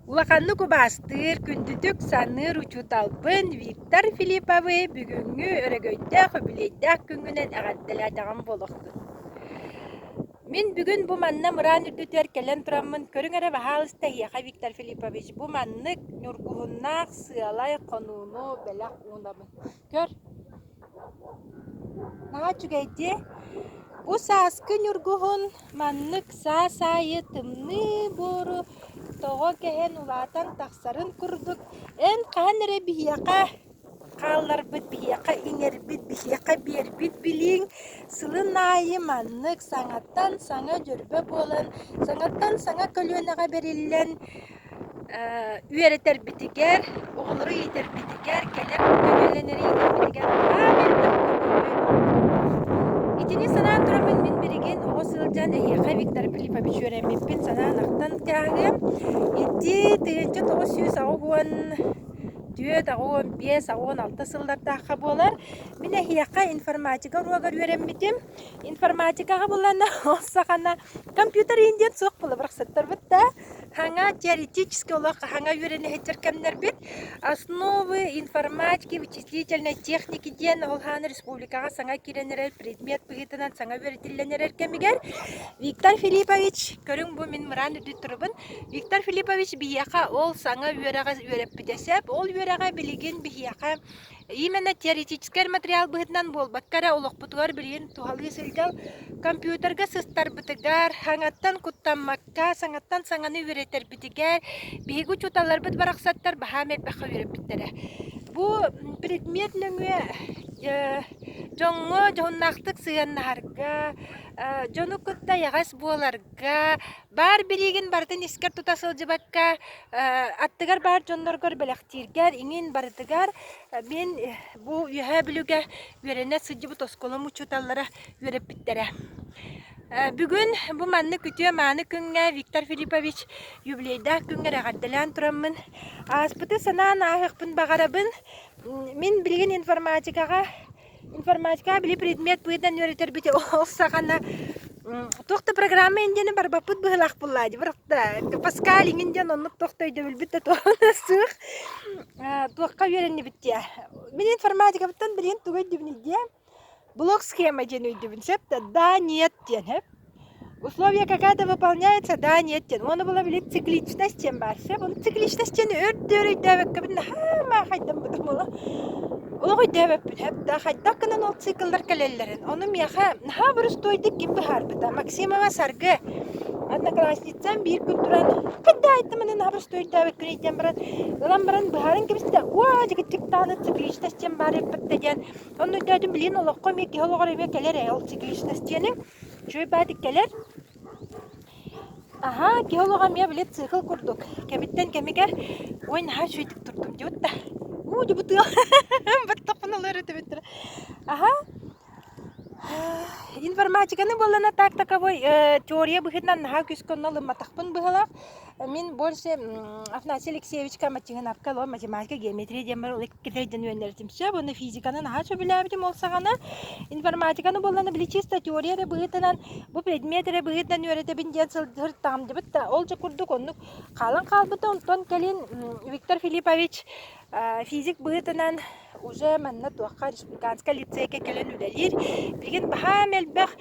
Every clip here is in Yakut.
Улаханнык убаастыыр, күндүтүк саныыр учууталбын Виктор Филипповы бүгүҥҥү өрөгөйдөөх үбүлүөйдээх күҥҥүнэн эҕэрдэлээтэҕим буолуохтун. Мин бүгүн бу манна мыраан үрдүтүгэр кэлэн тураммын, көрүҥ эрэ баһаалыста эһиэхэ Виктор Филиппович бу маннык ньургуһуннаах сыалай хонууну бэлэх уунабын. Көр, Наһаа үчүгэй дии. Бу сааскы ньургуһун маннык саас аайы тымныы буору тоҕо кэһэн улаатан тахсарын курдук, эн хаһан эрэ биһиэхэ хаалларбыт, биһиэхэ иҥэрбит, биһиэхэ биэрбит билииҥ сылын аайы маннык саҥаттан саҥа дьөрбө буолан, саҥаттан саҥа көлүөнэҕэ бэриллэн үөрэтэрбитигэр, оҕолору иитэрбитигэр, кэлэр көлүөнэлэри иитэрбитигэр наһаа элбэх көмөнү Итини санаан тураммын мин билигин оҕо сылдьан эһиэхэ Виктор Филиппович үөрэммиппин санаан ахтан кээһиэм. Ити 1984, 85, 86 сыллардаахха буолар. Мин эһиэхэ информатика уруогар үөрэммитим. Информатикаҕа булана ол саҕана компьютер иин диэн суох буола барахсаттарбыт да хаҥа теоретически олох хаҥа үөрэнэ сылдьар кэмнэрбит основы информатики вычислительной техники диэн ол хаана республикаҕа саҥа киирэн эрэр предмет быһыытынан саҥа үөрэтиллэн эрэр кэмигэр Виктор Филиппович көрүҥ бу мин мыраан үрдүт турабын Виктор Филиппович биһиэхэ ол саҥа үөрэҕи үөрэппитэ сөп ол үөрэҕэ билигин биһиэхэ Именно теоретическай материал быһыытынан буолбакка эрэ олохпутугар билигин туһалыы сылдьар компьютерга сыстарбытыгар, саҥаттан куттаммакка, саҥаттан саҥаны үөрэтэрбитигэр биһиги учууталларбыт барахсаттар баһаам элбэххэ үөрэппиттэрэ. Бу предмет нөҥүө дьоҥҥо дьоһуннаахтык сыһыаннаһарга, дьону кытта эйэҕэс буоларга, баар билиигин барытын искэр тута сылдьыбакка, аттыгар баар дьонноргор бэлэхтииргэр иҥин барытыгар мин бу Үөһээ Бүлүүгэ үөрэнэ сылдьыбыт оскуолам учууталлара үөрэппиттэрэ. Бүгүн бу маннык үтүө-мааны күҥҥэ Виктор Филиппович юбилейдаах күҥҥэр эҕэрдэлээн тураммын ааспыты санаан ааһыахпын баҕарабын. Мин билигин информатикаҕа Информатикаҕа били предмет быһыытынан үөрэтэрбит ол саҕана туох да программа индиэни барбаппыт быһыылаах буоллаа дии бырахта Паскаль иҥин диэн оннук туох да өйдөбүлбүт да туһана суох туохха үөрэннибит диэ мин информатикабыттан билигин тугу өйдүүбүнүй диэ блок схема диэн өйдүүбүн сөп да да нет диэн сөп Условие какая-то выполняется, да, нет диэн. Уонна була били цикличность диэн баар. Сөп, ону цикличность диэн өр-дөр өйдөөбөккөбүн наһаа маахайдаммытым буола. Олох өйдөөбөппүн сөп да хайдах гынан ол цикллар кэлэллэрин. Ону миэхэ наһаа боростуойдук ким быһаарбыта. Максимова Саргы одноклассницам биир күн туран хайда айттым аны наһаа боростуой өйдөөбөккүн диэн баран ылан баран быһааран кэбистэ. Уа дьигиттик цикличность диэн баар эппит диэн. Онно өйдөөтүм билигин олоххо эмиэ киһи олоҕор эмиэ кэлэр ээ ол цикличность диэни. Үчүгэй баатык кэлэр. Аһаа, киһи олоҕо эмиэ били цикл курдук. Кэмиттэн кэмигэр ой наһаа үчүгэйдик турдум диэбит да. Уу дьэ бу тыал баттахпын ылар этибит Аһаа. Информатиканы буоллана так таковой теория быһыытынан наһаа күүскэ онно ылымматахпын быһыылаах. Мин больше Афанасий Алексеевичка Матиһыновка математика, геометрия диэн бар иккитэ диэн үөрэнэритим сөп. Уонна физиканы наһаа сөбүлээбитим ол саҕана. Информатиканы буоллана били чисто теория эрэ быһыытынан бу предмет эрэ быһыытынан үөрэтэбин диэн сылдьыртаҕым дебит да ол дьэ курдук оннук хаалан хаалбыта. Онтон кэлин Виктор Филиппович физик быһыытынан уже манна туохха республиканскай лицейгэ кэлэн үлэлиир. Билигин баһаам элбэх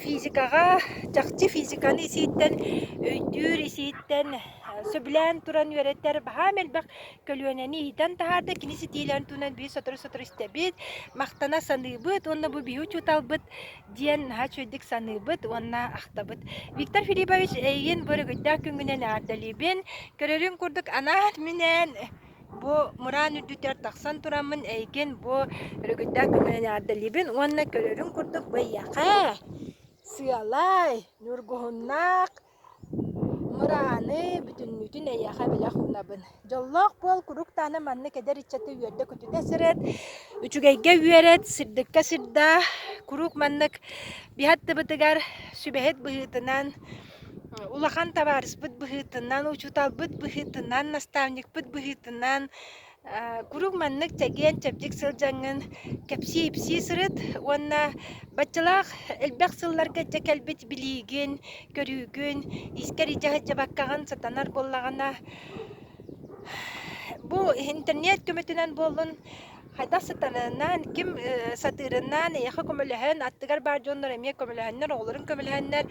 физикаҕа чахчы физиканы исииттэн өйдүүр исииттэн сөбүлээн туран үөрэтэр баһаам элбэх көлүөнэни иитэн таһаарда. Кини ситиилэрин туһунан биир сотору-сотору истэбит, махтана саныыбыт уонна бу биһи учууталбыт диэн наһаа үчүгэйдик саныыбыт уонна ахтабыт. Виктор Филиппович эйигин бу өрөгөйдөөх күҥҥүнэн эҕэрдэлиибин. Көрөрүҥ курдук анаан-минээн Бу мыраан үрдүгэр тахсан тураммын эйигин бу өрөгөйдөөх күҥҥүнэн эҕэрдэлиибин уонна көрөрүҥ курдук бу эйиэхэ сыалай, ньургуһуннаах мырааны бүтүннүүтүн эйиэхэ бэлэх уунабын. Дьоллоох буол, куруук даҕаны маннык эдэр ыччаты үөрдэ-көтүтэ сырыт, үчүгэйгэ үөрэт, сырдыкка сырдаа, куруук маннык биһи аттыбытыгар сүбэһит быһыытынан Улахан табаарыспыт быһыытынан, учууталбыт быһыытынан, наставникпыт быһыытынан куруук маннык чэгиэн-чэбдик сылдьаҥҥын кэпсии-ипсии сырыт уонна баччалаах элбэх сылларга дьэ кэлбит билиигин, көрүүгүн, искэр илдьэ сылдьыбаккаҕын сатанар буоллаҕына. Бу интернет көмөтүнэн буоллун, хайдах сатанарынан, ким сатыырынан эйиэхэ көмөлөһөн, аттыгар баар дьоннор эмиэ көмөлөһөннөр, оҕолорун көмөлөһөннөр,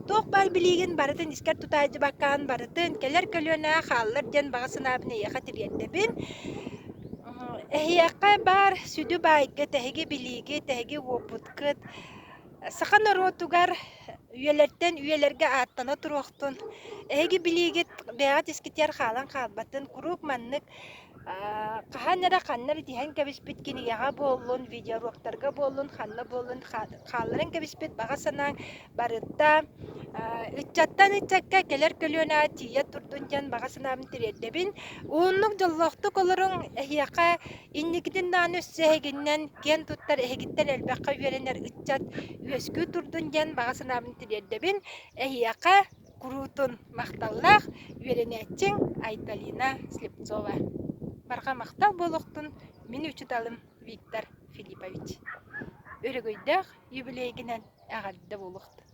туох баар билиигин барытын искэр тутаайдыбаккаан барытын кэлэр көлүөнэ хааллар диэн баҕа санаабын эйиэхэ тириэрдэбин. Эһиэхэ баар сүдү баайгыт, эһиги билиигит, эһиги уопуткыт саха норуотугар үйэлэртэн үйэлэргэ ааттана туруохтун. Эһиги билиигит бэйэҕит искитигэр хаалан хаалбатын, куруук маннык хаһан эрэ ханна эрэ тиһэн кэбиспит кинигэҕэ буоллун, видеоуроктарга буоллун, ханна буоллун хаалларан кэбиспит баҕа санааҥ барыта ыччаттан ыччакка кэлэр көлүөнэҕэ тиийэ турдун диэн баҕа санаабын тириэрдэбин. Уһуннук дьоллоохтук олоруҥ, эһиэхэ инникитин даҕаны өссө эһигиннэн киэн туттар, эһигиттэн элбэххэ үөрэнэр ыччат үөскүү турдун диэн баҕа санаабын тириэрдэбин. Эһиэхэ куруутун махталлаах үөрэнээччиҥ Айталина Слепцова. Барҕа махтал буолуохтун мин учууталым Виктор Филиппович. Өрөгөйдөөх юбилейгинэн эҕэрдэ буолуохтун.